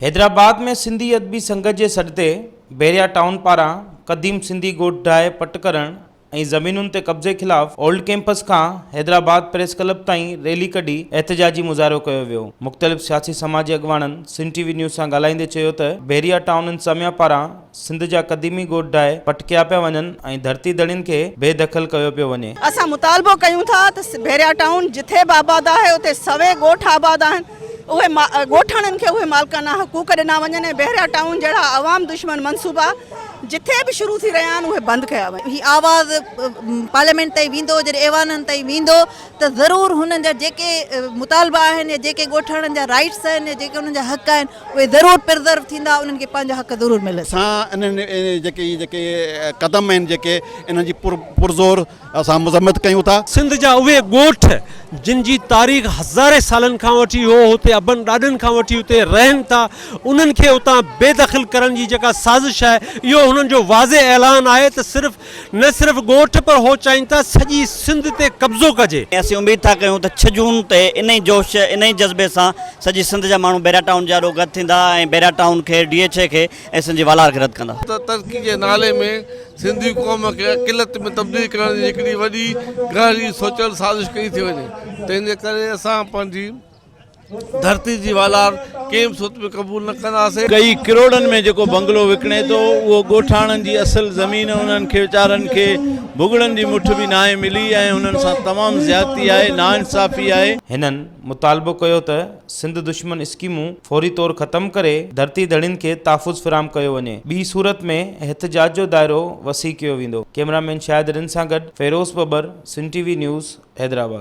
حيدرآباد ۾ سنڌي ادبي سنگت جي سڏ تي بحريا ٽائون پاران قديم سنڌي ڳوٺ ڊاهي پٽ ڪرڻ ۽ زمينن تي قبضي خلاف اولڊ ڪيمپس کان حيدرآباد پريس ڪلب تائين ريلي ڪڍي احتجاجي مظاهرو ڪيو ويو. مختلف سياسي سماجي اڳواڻن سنڌ ٽي وي نيوز سان ڳالهائيندي چيو ته بحريا ٽائون انتظاميا پاران سنڌ جا قديمي ڳوٺ ڊاهي پٽ ڪيا پيا وڃن ۽ ڌرتي ڌڻين کي بي دخل ڪيو پيو وڃي. اسان مطالبو ڪيون ٿا ته بحريا ٽائون جٿي به آباد آهي اتي سوين ڳوٺ آباد آهن اهي ڳوٺاڻن کي اهي مالڪانا حقوق ڏنا وڃن ۽ بحريا ٽائون جهڙا عوام دشمن منصوبا جٿي به شروع ٿي رهيا آهن اهي بند ڪيا وڃن. هي آواز پارليامينٽ تائين ويندو جڏهن ايوانن تائين ويندو ته ضرور هنن جا جيڪي مطالبا آهن يا جيڪي ڳوٺاڻن جا رائيٽس آهن يا جيڪي انهن جا حق آهن اهي ضرور پرزرو ٿيندا انهن کي پنهنجا حق ضرور ملندا. اسان انهن جيڪي هي جيڪي قدم آهن جيڪي انهن جي پرزور اسان مذمت ڪيون ٿا. سنڌ جا اهي ڳوٺ جن جي تاريخ هزارين سالن کان وٺي هو هتي ابن ڏاڏن کان وٺي اتي رهن ٿا انهن کي اتان بي دخل ڪرڻ جي جيڪا سازش آهي اهو هنن جو واضح اعلان آهي ته صرف نه صرف ڳوٺ پر هو چاهين ٿا سڄي سنڌ تي قبضو ڪجي. اسين اميد ٿا ڪيون ته ڇهه جون تي انهي جوش انهي جذبي سان سڄي سنڌ جا ماڻهو بحريا ٽائون جي آڏو گڏ ٿيندا ۽ بحريا ٽائون کي ڊي ايڇ اي کي ۽ سنڌ جي والار کي رد ڪندا. ته ترقي جي نالي ۾ سنڌي قوم کي اقليت ۾ تبديل ڪرڻ جي هڪڙي وڏي گهري سوچيل سازش ڪئي ٿي وڃي تنهن جي ڪري اسان پنهنجي ڌرتي جي والار ڪنهن به صورت ۾ قبول نه ڪنداسين. ڪئي ڪروڙن ۾ جيڪو بنگلو وڪڻي ٿو اهو ڳوٺاڻن جي اصل زمين انهن کي ويچارن کي ڀڳڙن جي مٺ به ناهي ملي ۽ انهن سان تمام زيادتي آهي ناانصافي آهي. هنن مطالبو ڪيو ته سنڌ دشمن اسڪيمون فوري طور ختم ڪري ڌرتي ڌڻين کي تحفظ فراهم ڪيو وڃي ٻي صورت ۾ احتجاج جو دائرو وسيع ڪيو ويندو ڪئميرا مين شاهد رند سان گڏ Feroz Babbar Sindh T V news Hyderabad.